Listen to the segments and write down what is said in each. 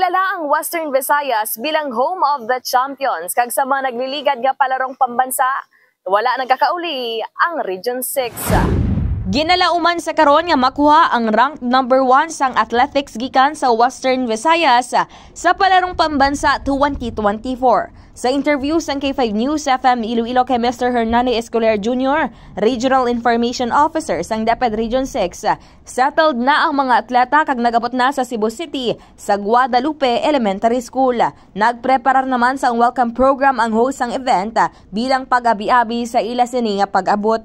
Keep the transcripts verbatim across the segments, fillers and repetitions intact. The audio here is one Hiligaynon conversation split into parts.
Kilala ang Western Visayas bilang home of the champions, kag sa mga nagliligad nga palarong pambansa, wala nagkakauli ang Region six. Ginalauman sa karon nga makuha ang rank number one sang athletics gikan sa Western Visayas sa palarong pambansa twenty twenty-four. Sa interview sang K five News F M Iloilo kay Mister Hernani Escolar Junior, Regional Information Officer sang DepEd Region six, settled na ang mga atleta kag nagabot na sa Cebu City, sa Guadalupe Elementary School. Nagpreparar naman sang welcome program ang host sang event, ah, bilang pag-abi-abi sa ila sini nga pag-abot.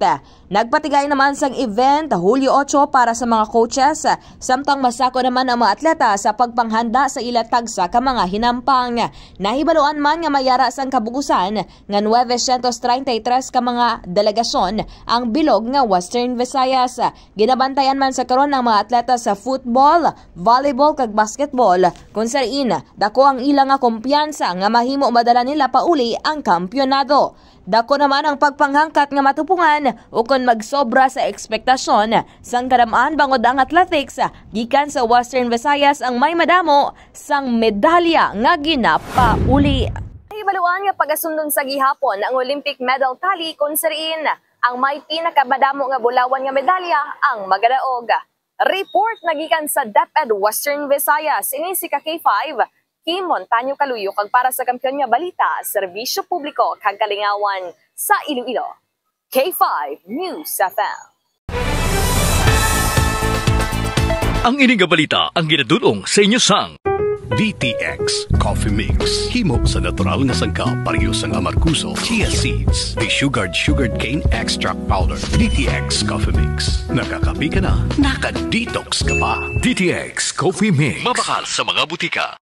Nagpatigay naman sang event Hulyo ocho para sa mga coaches, samtang masako naman ang mga atleta sa pagpanghanda sa ila tagsa ka mga hinampang. Nahibaluan man nga may ara sang kabugusan nga nueve sientos treinta y tres ka mga delegasyon ang bilog nga Western Visayas. Ginabantayan man sa karon ang mga atleta sa football, volleyball, kag basketball, kung sa diin dako ang ila nga kumpiyansa nga mahimo madala nila pauli ang kampyonado. Dako naman ang pagpanghangkat nga matupungan ukon magsobra sa ekspektasyon sang kadam-an, bangod ang athletics gikan sa Western Visayas ang may madamo sang medalya nga ginapauli. Nahibaluan nga pagasundon sa gihapon ang Olympic medal tally, kung sa diin ang may pinakamadamo nga bulawan nga medalya ang magadaog. Report na gikan sa DepEd Western Visayas, ini si ka K five, Kim Montaño Kaluyo, kag para sa Kampiyon nga Balita, Serbisyo Publiko kag Kalingawan sa Iloilo, K five News F M. Ang ini nga balita ang ginadul-ong sa inyo sang D T X Coffee Mix. Himo sa natural nga sangkap, pareho sang amargoso, chia seeds, desugared sugarcane extract powder. D T X Coffee Mix. Nakakape ka na, naka-detox ka pa. D T X Coffee Mix. Mabakal sa mga butika.